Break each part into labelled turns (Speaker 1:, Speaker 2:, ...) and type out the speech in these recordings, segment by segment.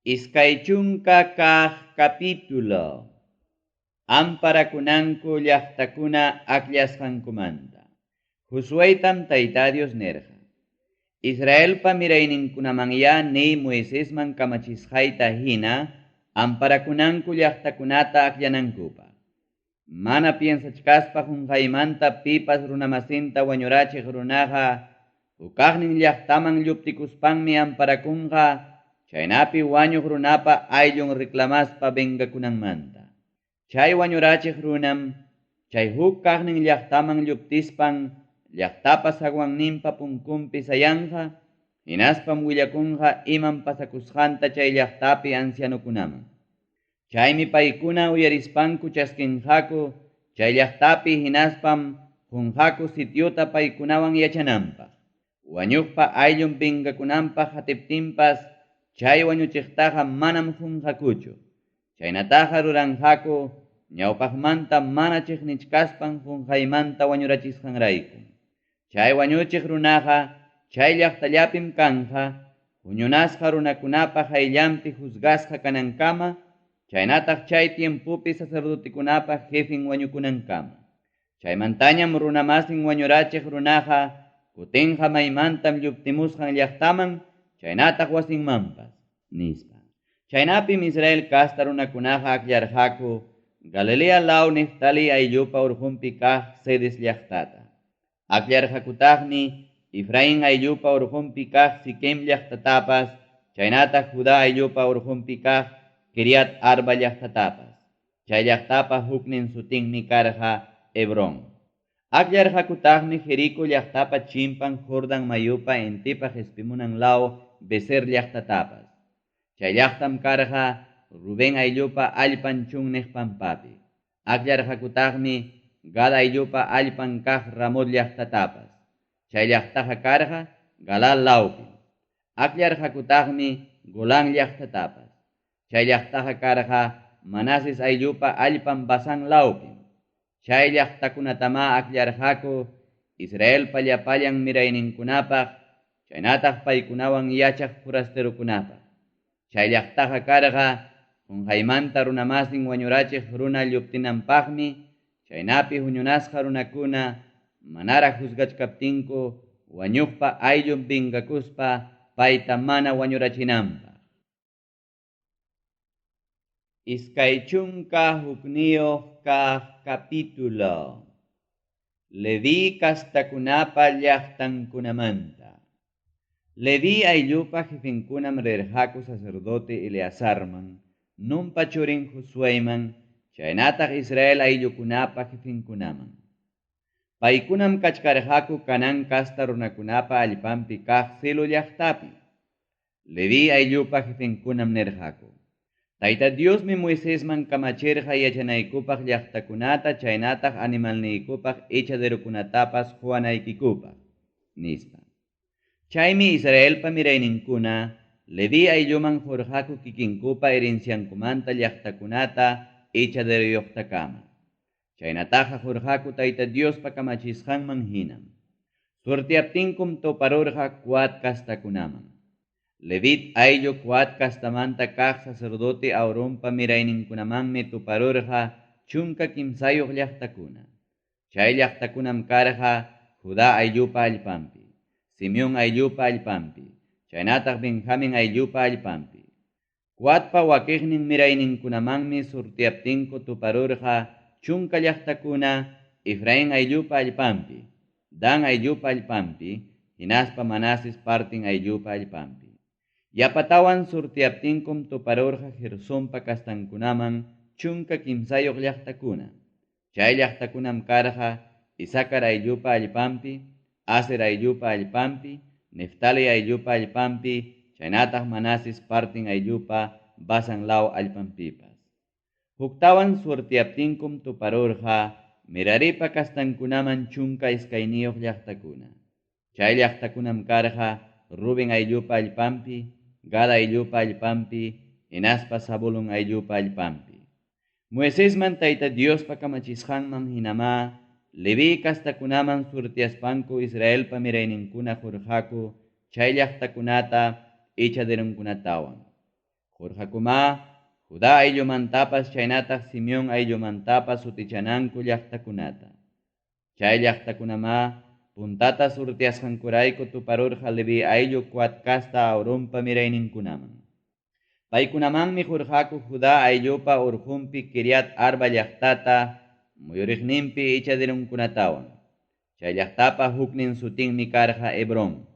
Speaker 1: 20 kaq capítulo. Amparakunanku llaqtakuna akllasqankumanta. Josueytam Tayta Dios nirqa: Israelpa mirayninkunamanyá niy Moisesman kamachisqayta hina amparakunanku llaqtakunata akllanankupaq. Mana piensachkaspa qunqaymanta pipas runamasinta wañurachiq runaqa hukaqnin llaqtaman lluptikuspanmi amparakunqa, chaynapi wañuq runapa ayllun reclamaspa vengakunanmanta. Chay wañurachiq runam chay huk kaqnin llaqtaman lluptispan llaqtapa zaguanninpa punkunpi sayanqa, hinaspam willakunqa imam pasakusqanta chay llaqtapi ancianokunaman. Chaymi paykuna uyarispanku chaskinqaku chay llaqtapi hinaspam qunqaku sitiota paykunawan yachananpaq. Wañuqpa ayllun vengakunanpaq hatiptinpas chay wañuchiqtaqa manam qunqakuchu. Chaynataqa ruranqaku ñawpaqmanta mana chiqnichkaspan qunqaymanta wañurachisqanrayku. Chay wañuchiq runaqa chay llaqtallapim kanja, huñunasqa runakunapa hayllanpi juzgasqa kanankama, chaynataq chay tiempopi sacerdotekunapa jefin wañukunankama. Chaymantañam runamasin wañurachiq runaqa kutinqa maymantam lluptimusqan llaqtaman, chaynataq wasinmanpas, nispa. Chaynapim Israel kasta runakunaqa akllarqaku Galilea law Neftali ayllupa urqunpi kaq Cedes llaqtata. Akllarqakutaqmi Efraín ayllupa urqunpi kaq Siquem llaqtatapas, chaynataq Judá ayllupa urqunpi kaq Kiriat Arba llaqtatapas. Chay llaqtapa huknin sutinmi karqa Hebrón. Akllarqakutaqmi Jerico llaqtapa chimpan Jordan mayupa intipa qespimunan law Beser llaqtatapas. Chay llaqtam karqa Rubén ayllupa allpan chunniq pampapi. Akllarqakutaqmi Gad ayllupa allpan kaq Ramot llaqtatapas. Chay llaqtaqa karqa Galaad lawpi. Akllarqakutaqmi Golán llaqtatapas. Chay llaqtaqa karqa Manases ayllupa allpan Basán lawpi. Chay llaqtakunatama akllarqaku Israelpa llapallan mirayninkunapaq, chaynataq paykunawan yachaq forasterokunapaq. Chay llaqtaqa karqa qunqaymanta runamasin wañurachiq runa lluptinanpaqmi, chaynapi huñunasqa runakuna manaraq juzgachkaptinku wañuqpa ayllun vengakuspa payta mana wañurachinanpaq. 21 kaq capítulo. Leví kastakunapa llaqtankunamanta. Leví ayllupa jefenkunam rirqaku sacerdote Eleazarman, Nunpa churin Josueyman, chaynataq Israel ayllukunapa jefenkunaman. Paykunam kachkarqaku Canaán kasta runakunapa allpanpi kaq Silo llaqtapi. Leví ayllupa jefenkunam nirqaku: Tayta Diosmi Moisesman kamachirqa yachanaykupaq llaqtakunata chaynataq animalniykupaq echaderokunatapas quwanaykikupaq, nispa. Chaymi Israelpa mirayninkuna Leví aylluman qurqaku kikinkupa herenciankumanta llaqtakunata echaderoyuqtakama. Chaynataqa qurqaku Tayta Diospa kamachisqanman hinam. Suerteaptinkum tuparurqa Coat kastakunaman. Levit ayllu Coat kastamanta kaq sacerdote Aaronpa mirayninkunamanmi tuparurqa 13 llaqtakuna. Chay llaqtakunam karqa Judá ayllupa allpanpi, Simeón ayllupa allpanpi, chaynataq Benjamín ayllupa allpanpi. Coatpa wakiqnin mirayninkunamanmi surteaptinku tuparurqa 10 llaqtakuna Efraín ayllupa allpanpi, Dan ayllupa allpanpi, hinaspa Manases partin ayllupa allpanpi. Yapatawan surteaptinkum tuparurqa Gersonpa kastankunaman 13 llaqtakuna. Chay llaqtakunam karqa Isacar ayllupa allpanpi, Aser ayllupa allpanpi, Neftali ayllupa allpanpi, chaynataq Manases partin ayllupa Basan law allpanpipas. Huktawan surteaptinkum tuparurqa Meraripa kastankunaman 12 llaqtakuna. Chay llaqtakunam karqa Rubén ayllupa allpanpi, Gad ayllupa allpanpi, hinaspa Zabulón ayllupa allpanpi. Moisesman Tayta Diospa kamachisqanman hinamá Leví kastakunaman surteaspanku Israelpa mirayninkuna qurqaku chay llaqtakunata echaderonkunatawan. Qurqakumá Judá ayllumantapas chaynataq Simeón ayllumantapas sutichananku llaqtakunata. Chay llaqtakunamá puntata surtiasqankurayku tuparurqa Leví ayllu Coat casta Aaronpa mirayninkunaman. Paykunamanmi qurqaku Judá ayllupa urqunpi Kiriat Arba llaqtata, muyuriqninpi echaderunkunatawan. Chay llaqtapa huknin sutinmi karqa Hebrón.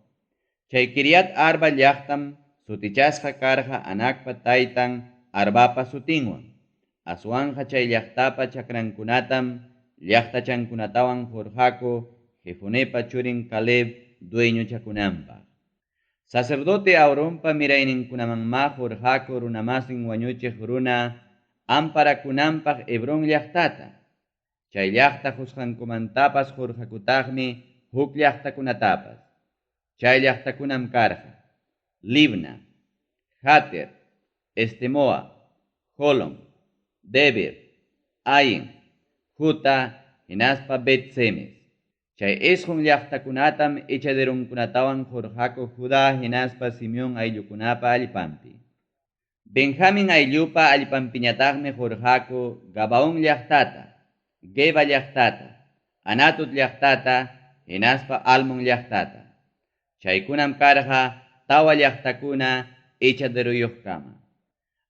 Speaker 1: Chay Kiriat Arba llaqtam sutichasqa karqa Anacpa taytan Arbapa sutinwan. Aswanqa chay llaqtapa chakrankunatam llaqtachankunatawan qurqaku Jefonepa churin Caleb dueñochakunanpaq. Sacerdote Aaronpa mirayninkunamanmá qurqaku runamasin wañuchiq runa amparakunanpaq Hebrón llaqtata. Chay llaqta qusqankumantapas qurqakutaqmi huk llaqtakunatapas. Chay llaqtakunam karqa: Libna, Jater, Estemoa, Holon, Debir, Ain, Juta hinaspa Bet-semes. Chay isqun llaqtakunatam echaderunkunatawan qurqaku Judá hinaspa Simeón ayllukunapa allpanpi. Benjamín ayllupa allpanpiñataqmi qurqaku Gabaón llaqtata, Geba llaqtata, Anatot llaqtata hinaspa Almon llaqtata. Chaykunam karqa tawa llaqtakuna echaderuyuqkama.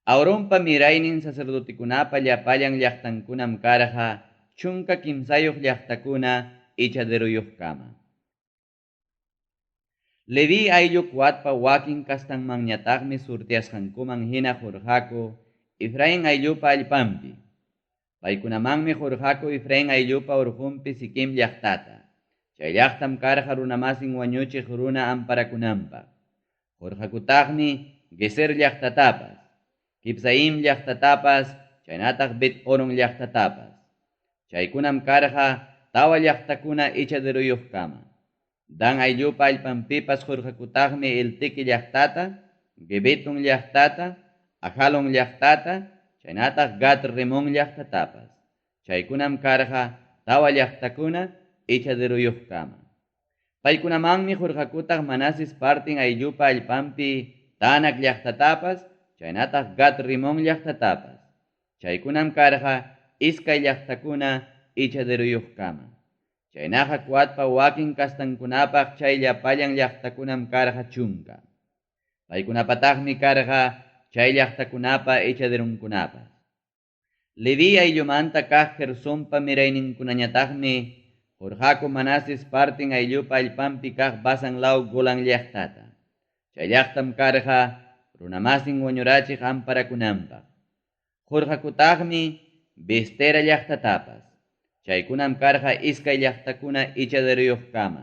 Speaker 1: Aaronpa miraynin sacerdotekunapa llapallan llaqtankunam karqa 13 llaqtakuna echaderuyuqkama. Leví ayllu Coatpa wakin kastanmanñataqmi surtiasqankuman hina qurqaku Efraín ayllupa allpanpi. Paykunamanmi qurqaku Efraín ayllupa urqunpi Siquem llaqtata. Chay llaqtam karqa runamasin wañuchiq runa amparakunanpaq. Qurqakutaqmi Geser llaqtatapas, Kibsaim llaqtatapas, chaynataq Bet-horon llaqtatapas. Chaykunam karqa tawa llaqtakuna echaderuyuqkama. Dan ayllupa allpanpipas qurqakutaqmi Elteque llaqtata, Gibeton llaqtata, Ajalon llaqtata, chaynataq Gat Rimón llaqtatapas. Chaykunam karqa tawa llaqtakuna echaderuyuqkama. Paykunamanmi qurqakutaq Manases partin ayllupa allpanpi Taanac llaqtatapas, chaynataq Gat Rimón llaqtatapas. Chaykunam karqa iskay llaqtakuna echaderuyuqkama. Chaynaqa Coatpa wakin kastankunapaq chay llapallan llaqtakunam karqa 10. Paykunapataqmi karqa chay llaqtakunapa echaderunkunapas. Leví ayllumanta kaq Gersonpa mirayninkunañataqmi qurqaku Manases partin ayllupa allpanpi kaq Basan law Golan llaqtata. Chay llaqtam karqa runamasin wañurachiq amparakunanpaq. Qurqakutaqmi Bestera llaqtatapas. Chaykunam karqa iskay llaqtakuna echaderuyuqkama.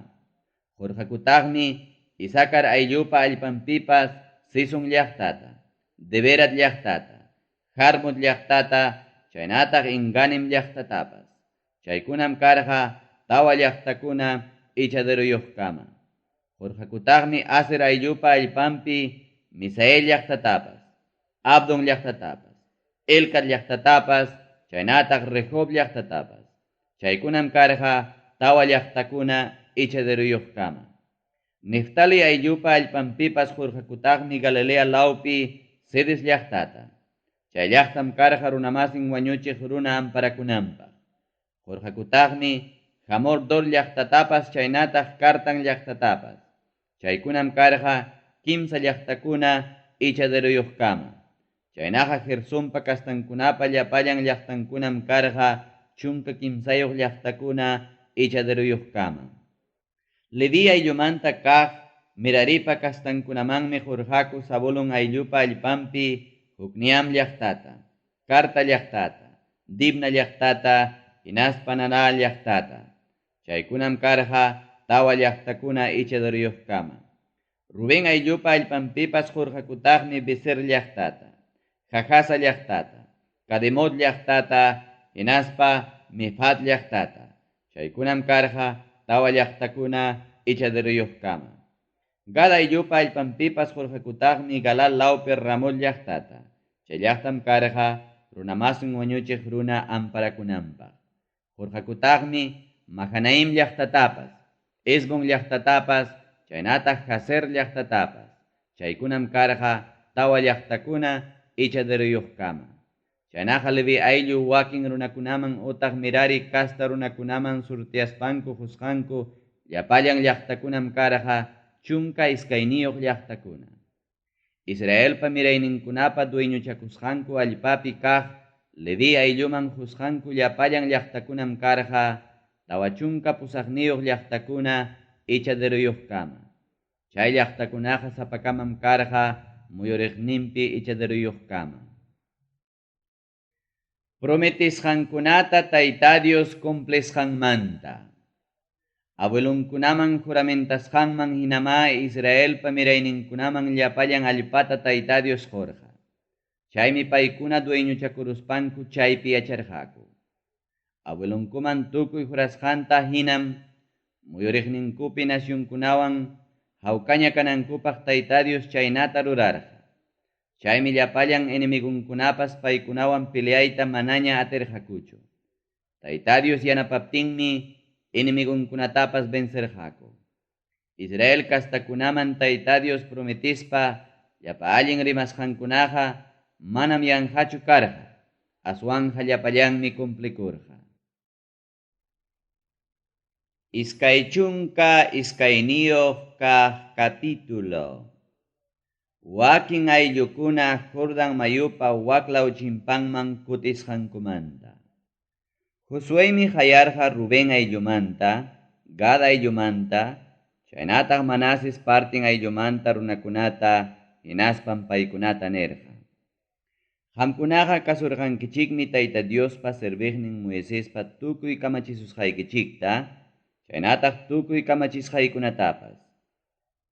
Speaker 1: Qurqakutaqmi Isacar ayllupa allpanpipas Sison llaqtata, Deberat llaqtata, Jarmut llaqtata, chaynataq Enganim llaqtatapas. Chaykunam karqa tawa llaqtakuna echaderuyuqkama. Qurqakutaqmi Aser ayllupa allpanpi Misael llaqtatapas, Abdon llaqtatapas, Elcat llaqtatapas, chaynataq Rehob llaqtatapas. Chaykunam karqa tawa llaqtakuna echaderuyuqkama. Neftali ayllupa allpanpipas qurqakutaqmi Galilea lawpi Cedes llaqtata. Chay llaqtam karqa runamasin wañuchiq runa amparakunanpaq. Qurqakutaqmi Hamor Dor llaqtatapas chaynataq Cartan llaqtatapas. Chaykunam karqa kimsa llaqtakuna echaderuyuqkama. Chaynaqa Gersonpa kastankunapa llapallan llaqtankunam karqa 13 llaqtakuna echaderuyuqkama. Leví ayllumanta kaq Meraripa kastankunamanmi qurqaku Zabulón ayllupa allpanpi Jocneam llaqtata, Carta llaqtata, Dibna llaqtata, hinaspa Nanal llaqtata. Chaykunam karqa tawa llaqtakuna echaderuyuqkama. Rubén ayllupa allpanpipas qurqakutaqmi Beser llaqtata, Jajasa llaqtata, Kademot llaqtata, hinaspa Mefat llaqtata. Chaykunam karqa tawa llaqtakuna echaderuyuqkama. Gad ayllupa allpanpipas qurqakutaqmi Galal lawpi Ramot llaqtata. Chay llaqtam karqa runamasin wañuchiq runa amparakunanpaq. Qurqakutaqmi Mahanaim llaqtatapas, Hesbón llaqtatapas, chaynataq Jazer llaqtatapas. Chaykunam karqa tawa llaqtakuna echaderoyuqkama. Chaynaqa Leví ayllu wakin runakunaman utaq Merari kasta runakunaman surtiaspanku qusqanku llapallan llaqtakunam karqa 12 llaqtakuna. Israelpa mirayninkunapa dueñochakusqanku allpapi kaq Leví aylluman qusqanku llapallan llaqtakunam karqa 48 llaqtakuna echaderoyuqkama. Chay llaqtakunaqa sapakamam karqa muyuriqninpi echaderoyuqkama. Prometisqankunata Tayta Dios cumplisqanmanta. Abuelunkunaman juramentasqanman hinamá Israelpa mirayninkunaman llapallan allpata Tayta Dios qurqa. Chaymi paykuna dueñochakuruspanku chaypi yacharqaku. Abuelunkuman tukuy jurasqanta hinam muyuriqninkupi nacionkunawan hawkaña kanankupaq Tayta Dios chaynata rurarqa. Chaymi llapallan enemigunkunapas paykunawan peleayta manaña atirqakuchu. Tayta Dios yanapaptinmi enemigunkunatapas vencerqaku. Israel kastakunaman Tayta Dios prometispa llapa allin rimasqankunaqa manam yanqachu karqa, aswanqa llapallanmi cumplikurqa. 22 kaq capítulo. Wakin ayllukuna Jordan mayupa waklaw chimpanman kutisqankumanta. Josuemi qayarqa Rubén ayllumanta, Gad ayllumanta, chaynataq Manases partin ayllumanta runakunata hinaspan paykunata nirqa. Qamkunaqa kasurqankichikmi Tayta Diospa serviqnin Moisespa tukuy kamachisusqaykichikta, chaynataq tukuy kamachisqaykunatapas.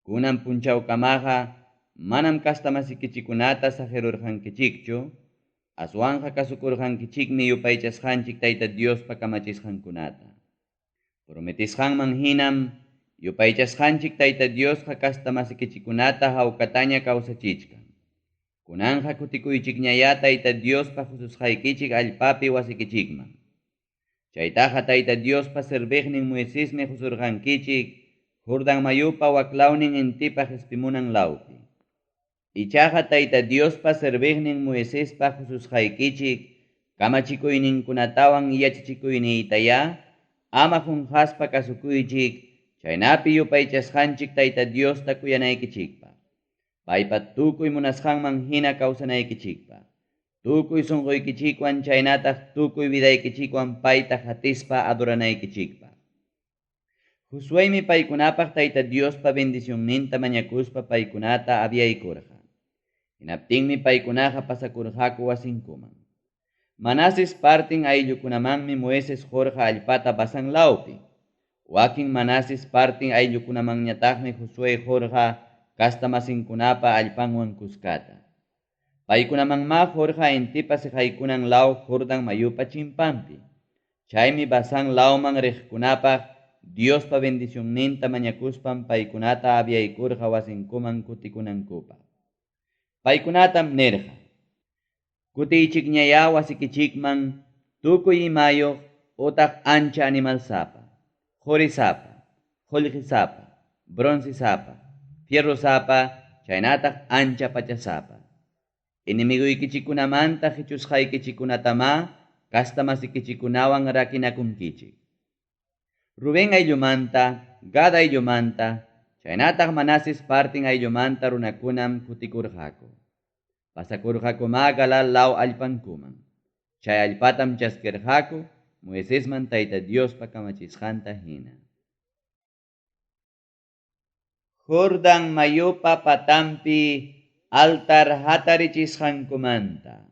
Speaker 1: Kunan punchawkamaqa manam kastamasikichikunata saqirurqankichikchu, aswanqa kasukurqankichikmi yupaychasqanchik Tayta Diospa kamachisqankunata. Prometisqanman hinam yupaychasqanchik Tayta Diosqa kastamasikichikunata hawkataña kawsachichkan. Kunanqa kutikuychikñayá Tayta Diospa qususqaykichik allpapi wasikichikman. Chaytaqa Tayta Diospa serviqnin Moisesmi qusurqankichik Jordan mayupa waklawnin intipa qispimunan lawpi. Ichaqa Tayta Diospa serviqnin Moisespa qususqaykichik kamachikuyninkunatawan yachachikuyniytayá ama qunqaspa kasukuychik chaynapi yupaychasqanchik Tayta Diosta kuyanaykichikpaq. Paypa tukuy munasqanman hina kawsanaykichikpaq. Tukuy sunquykichikwan chaynataq tukuy vidaykichikwan payta hatispa adoranaykichikpaq. Josuemi paykunapaq Tayta Diospa bendicionninta mañakuspa paykunata aviaykurqa. Hinaptinmi paykunaqa pasakurqaku wasinkuman. Manases partin ayllukunamanmi Moisés qurqa allpata Basán lawpi. Wakin Manases partin ayllukunamanñataqmi Josué qurqa kastamasinkunapa allpanwan kuskata. Paykunamanmá qurqa intipa siqaykunan law Jordan mayupa chimpanpi. Chaymi Basán lawman riqkunapaq Diospa bendicionninta mañakuspan paykunata aviaykurqa wasinkuman kutikunankupaq. Paykunatam nirqa: Kutiychikñayá wasikichikman tukuy imayuq utaq ancha animalsapa, qurisapa, qullqisapa, broncesapa, fierrosapa, chaynataq ancha pachasapa. Enemiguykichikkunamanta qichusqaykichikkunatamá kastamasikichikkunawan rakinakunkichik. Rubén ayllumanta, Gad ayllumanta, chaynataq Manases partin ayllumanta runakunam kutikurqaku. Pasakurqakumá Galaad law allpankuman. Chay allpatam chaskirqaku Moisesman Tayta Diospa kamachisqanta hina. Jordan mayupa patanpi altar hatarichisqankumanta.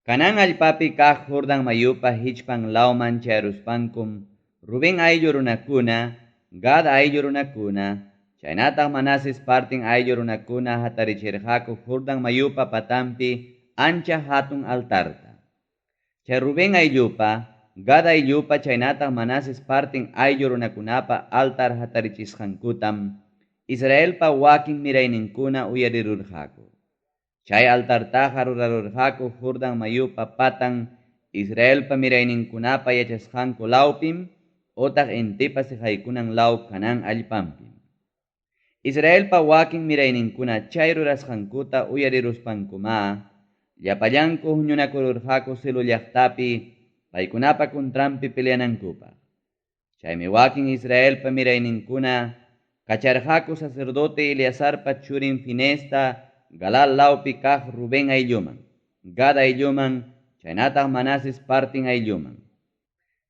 Speaker 1: Canaán allpapi kaq Jordan mayupa hichpan lawman chayaruspankum Rubén ayllu runakuna, Gad ayllu runakuna, chaynataq Manases partin ayllu runakuna hatarichirqaku Jordan mayupa patanpi ancha hatun altarta. Chay Rubén ayllupa, Gad ayllupa chaynataq Manases partin ayllu runakunapa altar hatarichisqankutam Israelpa wakin mirayninkuna uyarirurqaku. Chay altartaqa rurarurqaku Jordan mayupa patan Israelpa mirayninkunapa yachasqanku lawpim utaq intipa siqaykunan law Canaán allpanpim. Israelpa wakin mirayninkuna chay rurasqankuta uyariruspankumá llapallanku huñunakururqaku Silo llaqtapi paykunapa contranpi peleanankupaq. Chaymi wakin Israelpa mirayninkuna kacharqaku sacerdote Eleazarpa churin Fineesta Galaad lawpi kaq Rubén aylluman, Gad aylluman chaynataq Manases partin aylluman.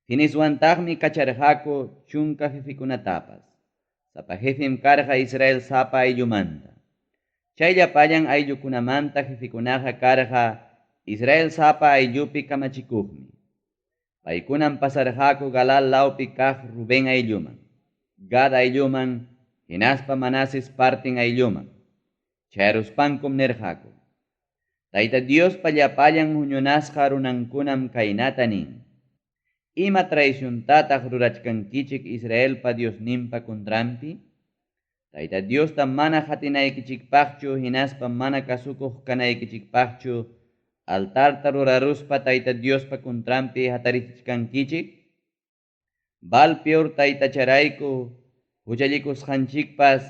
Speaker 1: Fineeswantaqmi kacharqaku 10 jefekunatapas. Sapa jefem karqa Israel sapa ayllumanta. Chay llapallan ayllukunamanta jefekunaqa karqa Israel sapa ayllupi kamachikuqmi. Paykunam pasarqaku Galaad lawpi kaq Rubén aylluman, Gad aylluman, hinaspa Manases partin aylluman. Chayaruspankum nirqaku: Tayta Diospa llapallan huñunasqa runankunam kaynata nin: Ima traiciontataq rurachkankichik Israelpa Diosninpa contranpi? Tayta Diosta mana qatinaykichikpaqchu hinaspa mana kasukuq kanaykichikpaqchu altarta ruraruspa Tayta Diospa contranpi hatarichichkankichik? Baal Peor taytacharayku huchallikusqanchikpas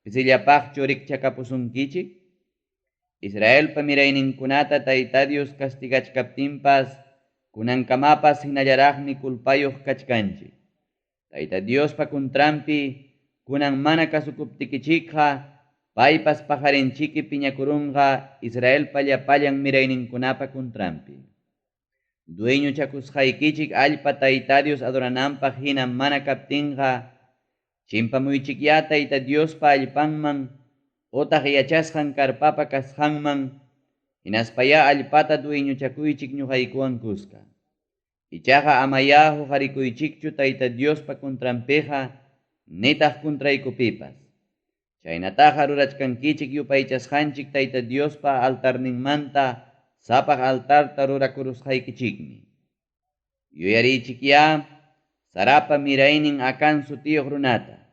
Speaker 1: pisillapaqchu rikchakapusunkichik? Israelpa mirayninkunata Tayta Dios castigachkaptinpas kunankamapas hinallaraqmi culpayuq kachkanchik. Tayta Diospa contranpi kunan mana kasukuptikichikqa paypas paqarinchiki piñakurunqa Israelpa llapallan mirayninkunapa contranpi. Dueñochakusqaykichik allpa Tayta Dios adorananpaq hina mana kaptinqa chimpamuychikyá Tayta Diospa allpanman otaq yachasqan karpapa kasqanman hinaspayá allpata dueñochakuychik ñuqaykuwan kuska. Ichaqa amayá huqarikuychikchu Tayta Diospa contranpiqa nitaq contraykupipas. Chaynataqa rurachkankichik yupaychasqanchik Tayta Diospa altarninmanta sapaq altarta rurakurusqaykichikmi. Yuyariychikyá Zarapa miraynin Acán sutiyuq runata.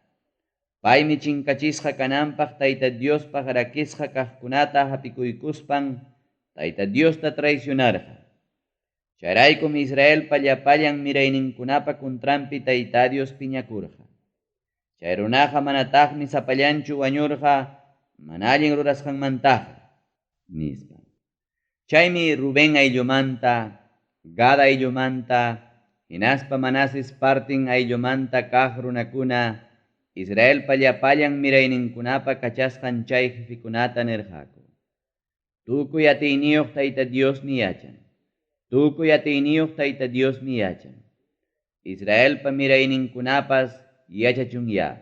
Speaker 1: Paymi chinkachisqa kananpaq Tayta Diospaq rakisqa kaqkunata hapikuykuspan Tayta Diosta traicionarqa. Chayraykum Israelpa llapallan mirayninkunapa contranpi Tayta Dios piñakurqa. Chay runaqa manataqmi sapallanchu wañurqa mana allin rurasqanmantaqa, nispa. Chaymi Rubén ayllumanta, Gad ayllumanta, hinaspa Manases partin ayllumanta kaq runakuna Israelpa llapallan mirayninkunapa kachasqan chay jefekunata nirqaku: Tukuy atiyniyuq Tayta Diosmi yachan. Tukuy atiyniyuq Tayta Diosmi yachan. Israelpa mirayninkunapas yachachunyá.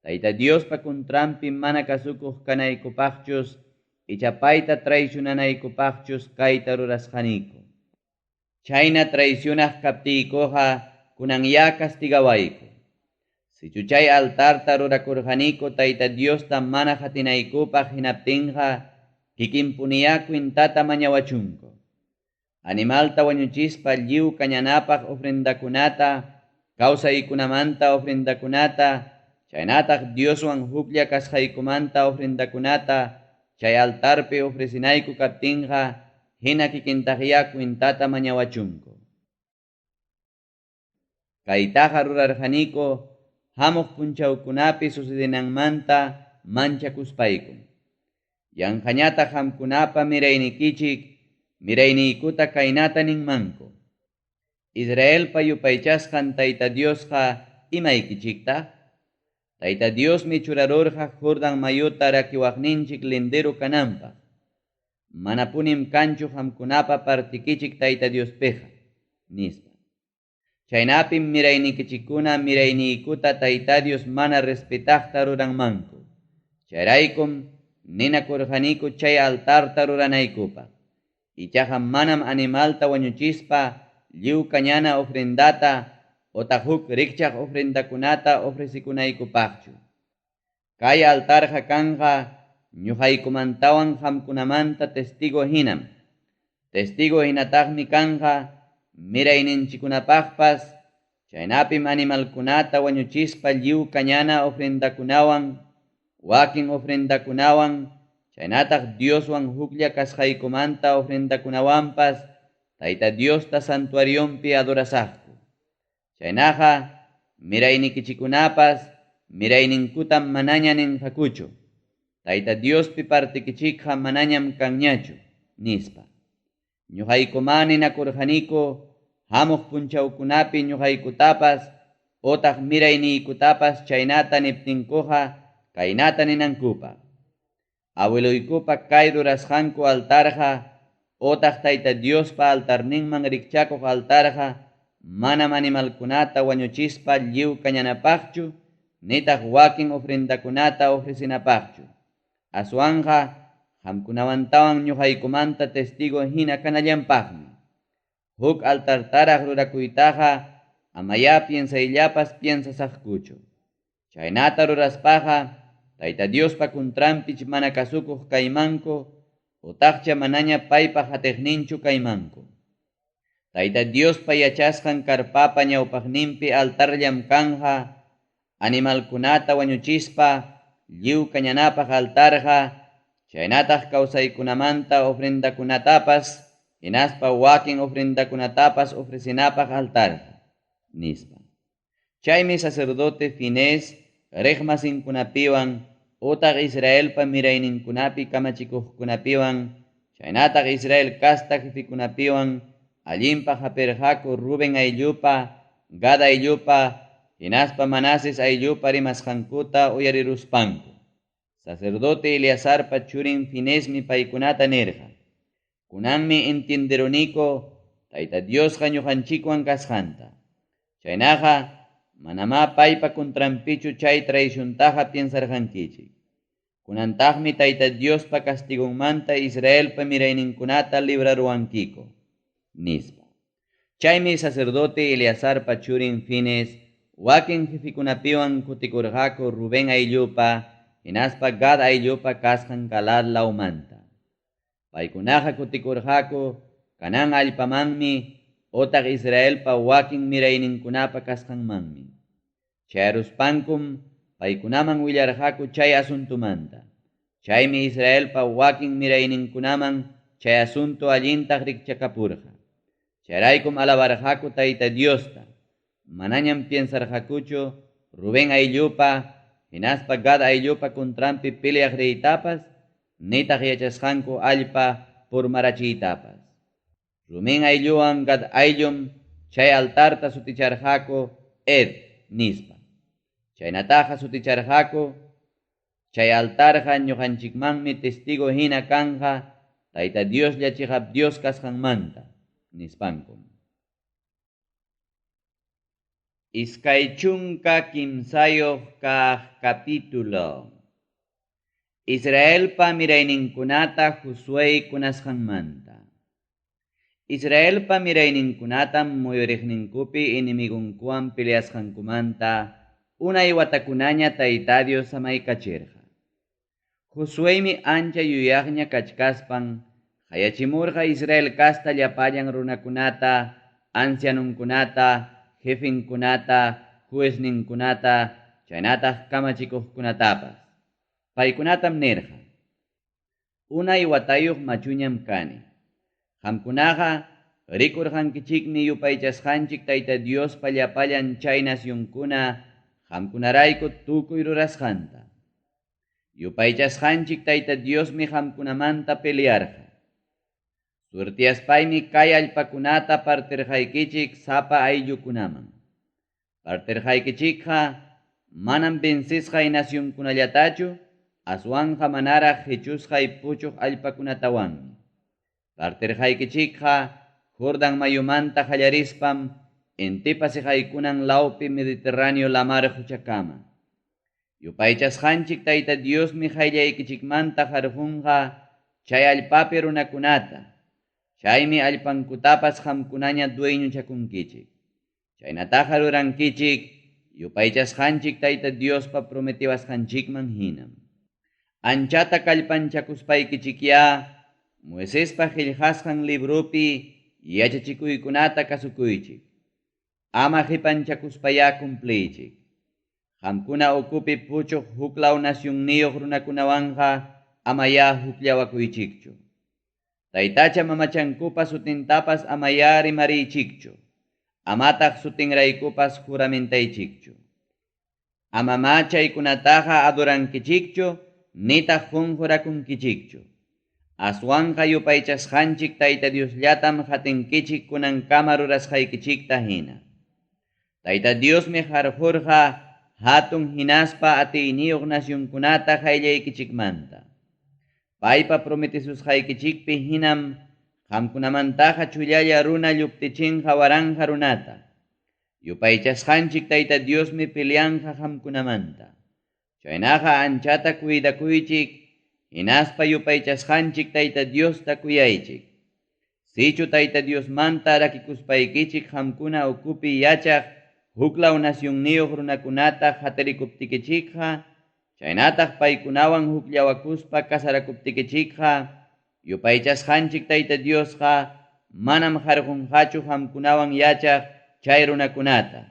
Speaker 1: Tayta Diospa contranpi mana kasukuq kanaykupaqchus icha payta traicionanaykupaqchus kayta rurasqaniku. Chayna traicionaq kaptiykuqa kunanyá castigawayku. Sichu chay altarta rurakurqaniku Tayta Diosta mana qatinaykupaq hinaptinqa kikinpuniyá cuentata mañawachunku. Animalta wañuchispa lliw kañanapaq ofrendakunata, kawsaykunamanta ofrendakunata, chaynataq Dioswan huklla kasqaykumanta ofrendakunata chay altarpi ofrecinayku kaptinqa hina kikintaqyá cuentata mañawachunku. Kaytaqa rurarqaniku hamuq punchawkunapi sucedenanmanta manchakuspaykum. Yanqañataq qamkunapa miraynikichik mirayniykuta kaynata ninmanku: Israelpa yupaychasqan Tayta Diosqa imaykichiktaq? Tayta Diosmi churarurqa Jordán mayuta rakiwaqninchik lindero kananpaq. Manapunim kanchu qamkunapa partikichik Tayta Diospiqa, nispa. Chaynapim miraynikichikkuna mirayniykuta Tayta Dios mana respetaqta ruranmanku. Chayraykum ninakurqaniku chay altarta ruranaykupaq. Ichaqa manam animalta wañuchispa lliw kañana ofrendata otaq huk rikchaq ofrendakunata ofrecikunaykupaqchu. Kay altarqa kanqa ñuqaykumantawan qamkunamanta testigo hinam. Testigo hinataqmi kanqa mirayninchikkunapaqpas, chaynapim animalkunata wañuchispa lliw kañana ofrendakunawan, wakin ofrendakunawan, chaynataq Dioswan huklla kasqaykumanta ofrendakunawanpas Tayta Diosta santuarionpi adorasaqku. Chaynaqa miraynikichikkunapas mirayninkutam manaña ninqakuchu: Tayta Diospi partikichikqa manañam kanñachu, nispa. Ñuqaykumá ninakurqaniku hamuq punchawkunapi ñuqaykutapas otaq mirayniykutapas chaynata niptinkuqa kaynata ninankupaq: Abueloykupa kay rurasqanku altarqa otaq Tayta Diospa altarninman rikchakuq altarqa manam animalkunata wañuchispa lliw kañanapaqchu nitaq wakin ofrendakunata ofrecenapaqchu. Aswanqa qamkunawantawan ñuqaykumanta testigo hina kanallanpaqmi. Huk altartaraq rurakuytaqa amayá piensayllapas piensasaqkuchu. Chaynata ruraspaqa Tayta Diospa contranpich mana kasukuq kaymanku otaqcha manaña paypa qatiqninchu kaymanku. Tayta Diospa yachasqan karpapa ñawpaqninpi altarllam kanqa, animalkunata wañuchispa lliw kañanapaq altarqa, chaynataq kawsaykunamanta ofrendakunatapas hinaspa wakin ofrendakunatapas ofrecenapaq altarqa, nispa. Chaymi sacerdote Finés riqmasinkunapiwan otaq Israelpa mirayninkunapi kamachikuqkunapiwan chaynataq Israel casta jefekunapiwan allinpaq hapirqaku Rubén ayllupa, Gad ayllupa hinaspa Manases ayllupa rimasqankuta uyariruspanku. Sacerdote Eleazarpa churin Finesmi paykunata nirqa: Kunanmi entienderuniku Tayta Diosqa ñuqanchikwan kasqanta. Chaynaqa, manamá paypa contranpichu chay traiciontaqa piensarqankichik. Kunantaqmi Tayta Diospa castigonmanta Israelpa mirayninkunata libraruwankiku, nispa. Chaymi sacerdote Eleazarpa churin Fines wakin jefekunapiwan kutikurqaku Rubén ayllupa hinaspa Gad ayllupa kasqan Galaad lawmanta. Paykunaqa kutikurqaku Canaán allpamanmi otaq Israelpa wakin mirayninkunapa kasqanmanmi. Chayaruspankum paykunaman willarqaku chay asuntomanta. Chaymi Israelpa wakin mirayninkunaman chay asunto allintaq rikchakapurqa. Chayraykum alabarqaku Tayta Diosta. Manañam piensarqakuchu Rubén ayllupa hinaspa Gad ayllupa contranpi peleaq riytapas nitaq yachasqanku allpa purmarachiytapas. Rubén aylluwan Gad ayllum chay altarta suticharqaku Ed nispa. Chaynataqa suticharqaku chay altarqa ñuqanchikmanmi testigo hina kanqa Tayta Dioslla chiqap Dios kasqanmanta, nispankum. 23 kaq capítulo. Israelpa mirayninkunata Josué kunasqanmanta. Israelpa mirayninkunatam muyuriqninkupi enemigonkuwan peleasqankumanta unay watakunaña Tayta Dios samaykachirqa. Josueymi ancha yuyaqña kachkaspan qayachimurqa Israel casta llapallan runakunata, ancianonkunata, jefenkunata, juezninkunata chaynataq kamachikuqkunatapas. Paykunatam nirqa: Unay watayuq machuñam kani. Qamkunaqa rikurqankichikmi yupaychasqanchik Tayta Diospa llapallan chay nacionkuna qamkunarayku tukuy rurasqanta. Yupaychasqanchik Tayta Diosmi qamkunamanta pelearqa. Suertiaspaymi kay allpakunata partirqaykichik sapa ayllukunaman. Partirqaykichikqa manam vencesqay nacionkunallatachu, aswanqa manaraq qechusqay puchuq allpakunatawanmi. Partirqaykichikqa Jordan mayumanta qallarispam intipa seqaykunan lawpi Mediterráneo lamar qochakama. Yupaychasqanchik Tayta Diosmi qayllaykichikmanta qarqunqa chay allpapi runakunata, chaymi allpankutapas qamkunaña dueñochakunkichik. Chaynataqa rurankichik yupaychasqanchik Tayta Diospa prometiwasqanchikman hinam. Anchata kallpanchakuspaykichikyá Moisespa qellqasqan libropi yachachikuykunata kasukuychik. Ama qipanchakuspayá cumpliychik. Qamkuna ukupi puchuq huklaw nacionniyuq runakunawanqa amayá hukllawakuychikchu. Taytacha mamachankupa sutintapas amayá rimariychikchu. Amataq sutinraykupas juramentaychikchu. Amamá chaykunataqa adorankichikchu nitaq qunqurakunkichikchu. Aswanqa yupaychasqanchik Tayta Diosllatam qatinkichik kunankama rurasqaykichikta hina. Tayta Diosmi qarqurqa hatun hinaspa atiyniyuq nacionkunata qayllaykichikmanta. Paypa prometesusqaykichikpi hinam qamkunamantaqa chullalla runa lluptichinqa waranqa runata. Yupaychasqanchik Tayta Diosmi peleanqa qamkunamanta. Chaynaqa anchata cuidakuychik hinaspa yupaychasqanchik Tayta Diosta kuyaychik. Sichu Tayta Diosmanta rakikuspaykichik qamkuna ukupi yachaq huklaw nacionniyuq runakunata qatirikuptikichikqa, chaynataq paykunawan hukllawakuspa casarakuptikichikqa, yupaychasqanchik Tayta Diosqa manam qarqunqachu qamkunawan yachaq chay runakunata.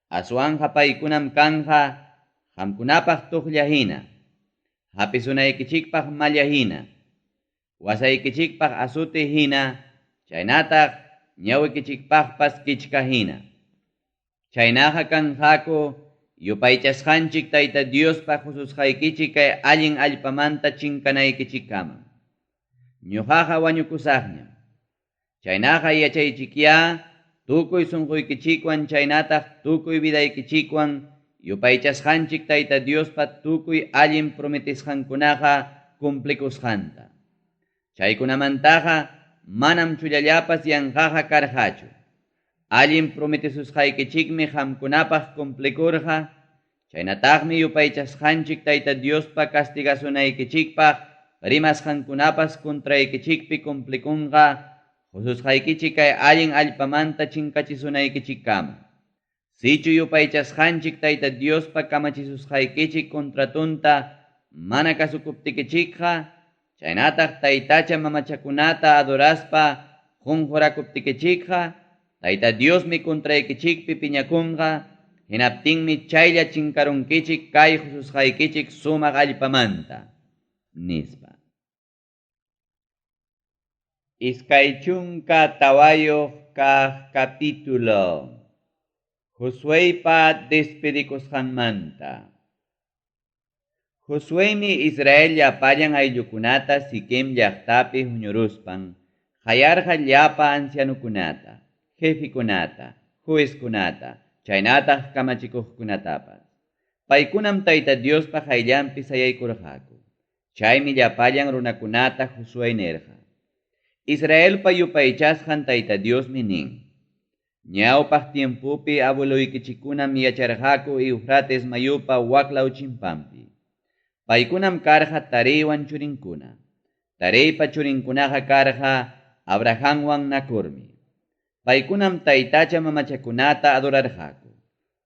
Speaker 1: Aswanqa paykunam kanqa qamkunapaq tuqlla hina, hapisunaykichikpaq malla hina, wasaykichikpaq azote hina chaynataq ñawikichikpaqpas kichka hina. Chaynaqa kanqaku yupaychasqanchik Tayta Diospa qosusqaykichik kay allin allpamanta chinkanaykichikkamam. Ñoqaqa wañukusaqñam. Chaynaqa yachaychikyá tukuy sonqoykichikwan chaynataq tukuy vidaykichikwan yupaychasqanchik Tayta Diospa tukuy allin prometesqankunaqa cumplikusqanta. Chaykunamantaqa manam chullallapas yanqaqa karqachu. Allin prometesusqaykichikmi qamkunapaq cumplikurqa, chaynataqmi yupaychasqanchik Tayta Diospa castigasunaykichikpaq rimasqankunapas contraykichikpi cumplikunqa qosusqaykichik kay allin allpamanta chinkachisunaykichikkama. Sichu yupaychasqanchik Tayta Diospa kamachisusqaykichik contratonta mana kasukuptikichikqa, chaynataq taytacha mamachakunata adoraspa qonqorakuptikichikqa, Tayta Diosmi contraykichikpi piñakunqa, hinaptinmi chaylla chinkarunkichik kay qosusqaykichik sumaq allpamanta, nispa. 24 kaq capítulo. Josueypa despedikusqanmanta. Josueymi Israel llapallan ayllukunata Siquem llaqtapi huñuruspan qayarqa llapa ancianokunata, jefekunata, juezkunata, chaynataq kamachikuqkunatapas. Paykunam Tayta Diospa qayllanpi sayaykurqaku. Chaymi llapallan runakunata Josué nirqa: Israelpa yupaychasqan Tayta Diosmi nin, Ñawpaq tiempopi abueloykichikkunam yacharqaku Eufrates mayupa waklaw chimpanpi. Paykunam karqa Tareywan churinkuna. Tareypa churinkunaqa karqa Abrahamwan Nacormi. Paykunam taytacha mamachakunata adorarqaku.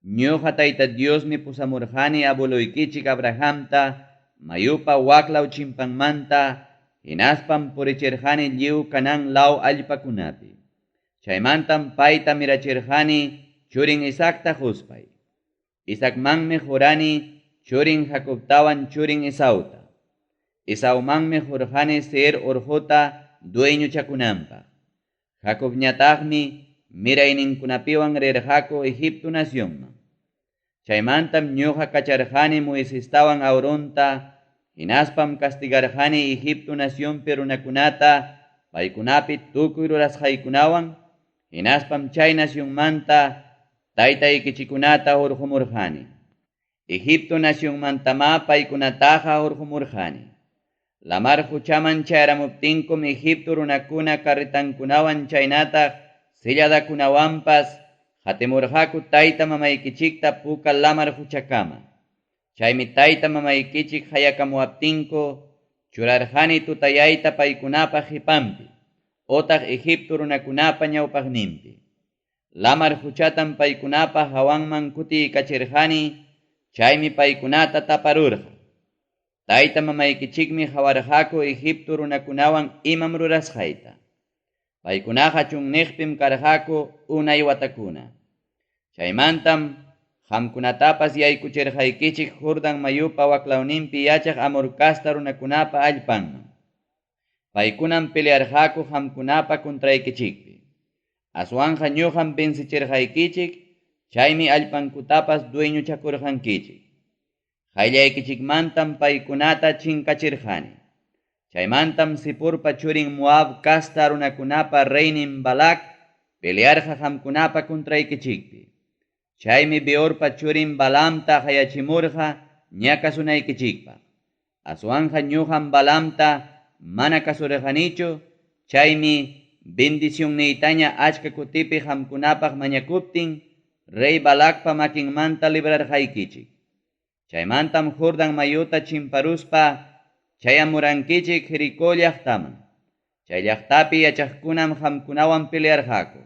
Speaker 1: Ñoqa Tayta Diosmi pusamurqani abueloykichik Abrahamta mayupa waklaw chimpanmanta, hinaspam purichirqani lliw Canaán law allpakunapi. Chaymantam payta mirachirqani churin Isaacta qospay. Isaacmanmi qorani churin Jacobtawan churin Esauta. Esaumanmi qorqani Seir orqota dueñochakunanpaq. Jacobñataqmi mirayninkunapiwan rirqaku Egipto nacionman. Chaymantam ñoqa kacharqani Moisestawan Aaronta, hinaspam castigarqani Egipto nacionpi runakunata paykunapi tukuy rurasqaykunawan, hinaspam chay nacionmanta taytaykichikkunata hurqumurqani. Egipto nacionmantamá paykunataqa hurqumurqani. Lamar qochaman chayaramuptinkum Egipto runakuna carretankunawan chaynataq silladakunawanpas qatimurqaku tayta mamaykichikta Puka Lamar qochakama. Chaymi tayta mamaykichik qayakamuwaptinku churarqani tutayayta paykunapa qepanpi otaq Egipto runakunapa ñawpaqninpi. Lamar qochatam paykunapa hawanman kutiykachirqani, chaymi paykunata taparurqa. Tayta mamaykichikmi qawarqaku Egipto runakunawan imam rurasqayta. Paykunaqa chunniqpim karqaku unay watakuna. Chaymantam qamkunatapas yaykuchirqaykichik Jordan mayupa waklawninpi yachaq Amor casta runakunapa allpanman. Paykunam pelearqaku qamkunapa contraykichikpi. Aswanqa ñoqam vencechirqaykichik, chaymi allpankutapas dueñochakurqankichik. Qayllaykichikmantam paykunata chinkachirqani. Chaymantam Ziporpa churin Moab casta runakunapa reynin Balac pelearqa qamkunapa contraykichikpi. Chaymi Beorpa churin Balaamta qayachimurqa ñakasunaykichikpaq. Aswanqa ñuqam Balaamta mana kasurqanichu, chaymi bendicionniytaña achka kutipi qamkunapaq mañakuptin rey Balacpa makinmanta librarqaykichik. Chaymantam Jordan mayuta chimparuspa chayamurankichik Jericó llaqtaman. Chay llaqtapi yachaqkunam qamkunawan pelearqaku.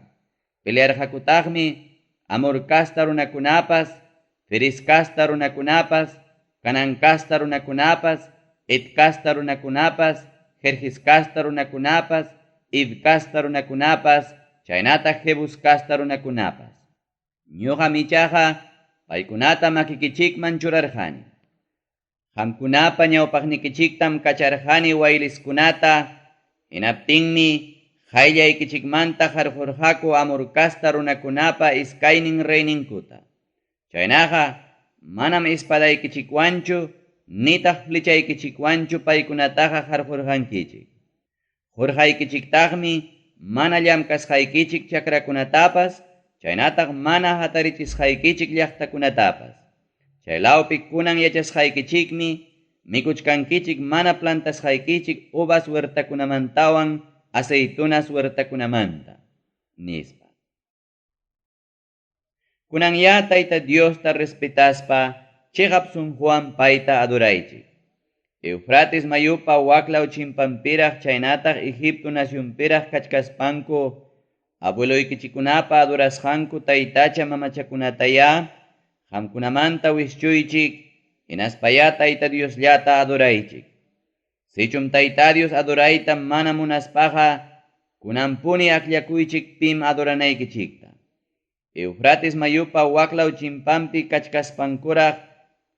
Speaker 1: Pelearqakutaqmi Amor casta runakunapas, Ferez casta runakunapas, Canaan casta runakunapas, Het casta runakunapas, Gerges casta runakunapas, Hiv casta runakunapas, chaynataq Jebus casta runakunapas. Ñuqam ichaqa paykunata makikichikman churarqani. Qamkunapa ñawpaqnikichiktam kacharqani wayliskunata, hinaptinmi qayllaykichikmanta qarqurqaku Amor casta runakunapa iskaynin reyninkuta. Chaynaqa manam espadaykichikwanchu nitaq flechaykichikwanchu paykunataqa qarqurqankichik. Qurqaykichiktaqmi mana llamkasqaykichik chakrakunatapas chaynataq mana hatarichisqaykichik llaqtakunatapas. Chay lawpi kunan yachasqaykichikmi mikuchkankichik mana plantasqaykichik uvas huertakunamantawan aceitunas huertakunamanta, nispa. Kunanyá Tayta Diosta respetaspa cheqap sunquwan payta adoraychik. Eufrates mayupa waklaw chimpanpiraq chaynataq Egipto nacionpiraq kachkaspanku abueloykichikkunapa adorasqanku taytacha mamachakunatayá qamkunamanta wischuychik hinaspayá Tayta Diosllata adoraychik. Sichum Tayta Dios adorayta mana munaspaqa kunanpuni akllakuychik pim adoranaykichikta. Eufrates mayupa waklaw chimpanpi kachkaspankuraq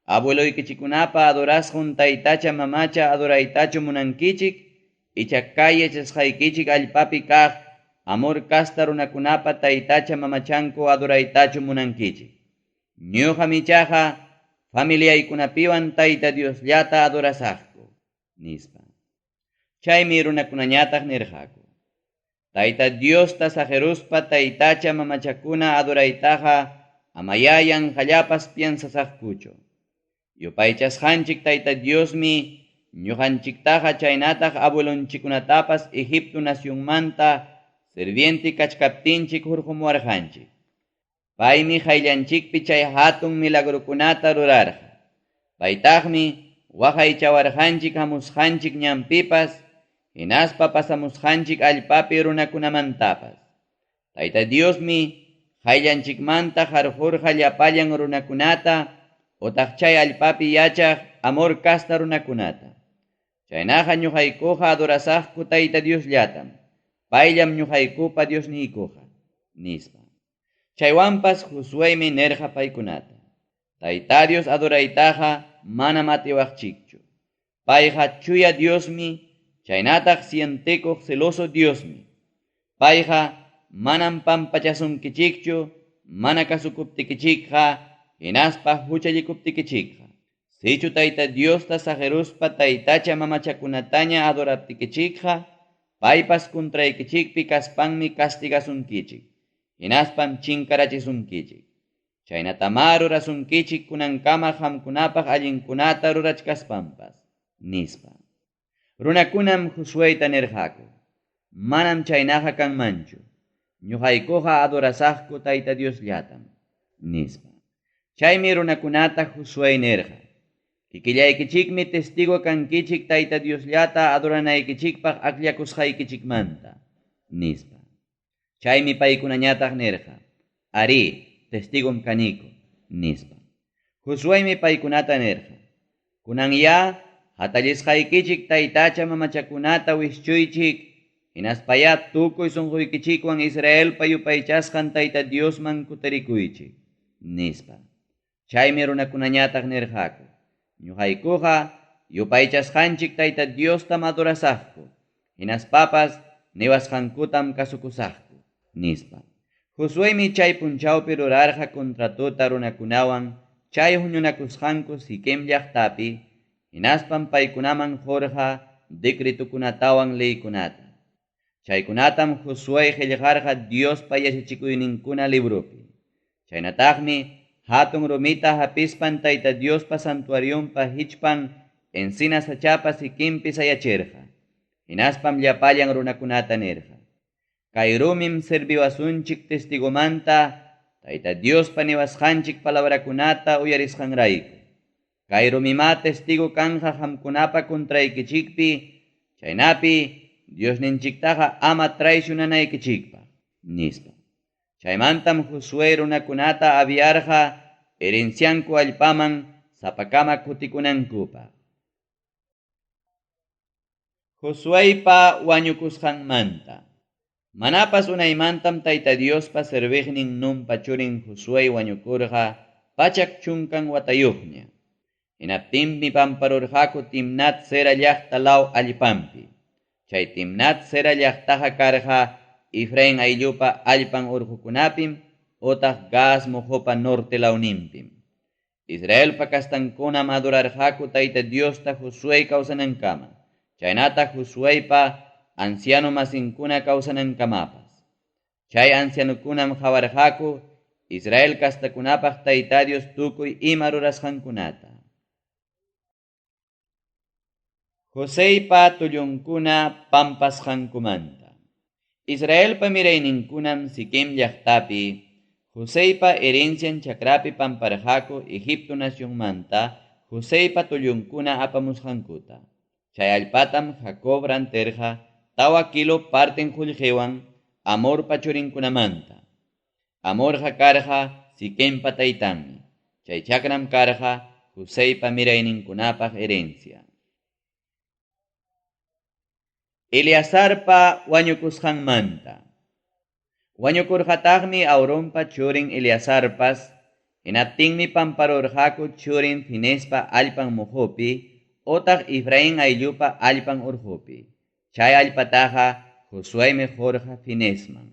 Speaker 1: abueloykichikkunapa adorasqan taytacha mamacha adoraytachu munankichik, icha kay yachasqaykichik allpapi kaq Amor casta runakunapa taytacha mamachanku adoraytachu munankichik. Ñuqam ichaqa familiaykunapiwan Tayta Diosllata adorasaqku, nispa. Chaymi runakunañataq nirqaku, Tayta Diosta saqeruspa taytacha mamachakuna adoraytaqa amayá yanqallapas piensasaqkuchu. Yupaychasqanchik Tayta Diosmi ñuqanchiktaqa chaynataq abuelonchikkunatapas Egipto nacionmanta sirviente kachkaptinchik hurqumuwarqanchik. Paymi qayllanchikpi chay hatun milagrokunata rurarqa. Paytaqmi waqaychawarqanchik hamusqanchik ñanpipas hinaspa pasamusqanchik allpapi runakunamantapas. Tayta Diosmi qayllanchikmanta qarqurqa llapallan runakunata otaq chay allpapi yachaq Amor casta runakunata. Chaynaqa ñuqaykuqa adorasaqku Tayta Diosllatam, payllam ñuqaykupa Diosniykuqa, nispa. Chaywanpas Josueymi nirqa paykunata, Tayta Dios adoraytaqa manam atiwaqchikchu. Payqa chuya Diosmi chaynataq sientekuq celoso Diosmi. Payqa manam pampachasunkichikchu mana kasukuptikichikqa hinaspa huchallikuptikichikqa. Sichu Tayta Diosta saqeruspa taytacha mamachakunataña adoraptikichikqa, paypas contraykichikpi kaspanmi castigasunkichik, hinaspam chinkarachisunkichik. Chaynatamá rurasunkichik kunankama qamkunapaq allinkunata rurachkaspanpas, nispa. Runakunam Josueyta nirqaku, Manam chaynaqa kanmanchu, ñuqaykuqa adorasaqku Tayta Diosllatam, nispa. Chaymi runakunata Josué nirqa, Kikillaykichikmi testigo kankichik Tayta Diosllata adoranaykichikpaq akllakusqaykichikmanta, nispa. Chaymi paykunañataq nirqa, Arí, testigom kaniku, nispa. Josueymi paykunata nirqa, Kunanyá hatallisqaykichik taytacha mamachakunata wischuychik, hinaspayá tukuy sunquykichikwan Israelpa yupaychasqan Tayta Diosman kutirikuychik, nispa. Chaymi runakunañataq nirqaku, Ñuqaykuqa yupaychasqanchik Tayta Diostam adorasaqku, hinaspapas niwasqankutam kasukusaqku, nispa. Josueymi chay punchawpi rurarqa contratota runakunawan chay huñunakusqanku Siquem llaqtapi, hinaspam paykunaman qurqa decretokunatawan leykunata. Chaykunatam Josué qellqarqa Diospa yachachikuyninkuna libropi. Chaynataqmi hatun rumita hapispan Tayta Diospa santuarionpa hichpan encina sachapa sikinpi sayachirqa. Hinaspam llapallan runakunata nirqa: Kay rumim serviwasunchik testigomanta Tayta Diospa niwasqanchik palabrakunata uyarisqanrayku. Kay rumimá testigo kanqa qamkunapa contraykichikpi, chaynapi Diosninchiktaqa ama traicionanaykichikpaq, nispa. Chaymantam Josué runakunata aviarqa herencianku allpaman sapakama kutikunankupaq. Josueypa wañukusqanmanta. Manapas unaymantam Tayta Diospa serviqnin Nunpa churin Josué wañukurqa 110 watayuqña. Hinaptinmi pamparurqaku Timnat Sera llaqta law allpanpi. Chay Timnat Sera llaqtaqa karqa Efraín ayllupa allpan urqukunapim otaq Gaas moqopa norte lawninpim. Israelpa castankunam adorarqaku Tayta Diosta Josué kawsanankama, chaynataq Josueypa anciano masinkuna kawsanankamapas. Chay ancianokunam qawarqaku Israel castakunapaq Tayta Dios tukuy ima rurasqankunata. Joseypa tullunkuna pampasqankumanta. Israelpa mirayninkunam Siquem llaqtapi Joseypa herencian chakrapi pamparqaku Egipto nacionmanta Joseypa tullunkuna apamusqankuta. Chay allpatam Jacob rantirqa 4 kilo parten qullqiwan Hamorpa churinkunamanta. Hamorqa karqa Siquempa taytanmi. Chay chakram karqa Joseypa mirayninkunapaq herencia. Eleazarpa wañukusqanmanta. Wañukurqataqmi Aaronpa churin Eleazarpas, hinaptinmi pamparurqaku churin Finespa allpan moqopi otaq Efraín ayllupa allpan urqupi. Chay allpataqa Josueymi qurqa Finesman.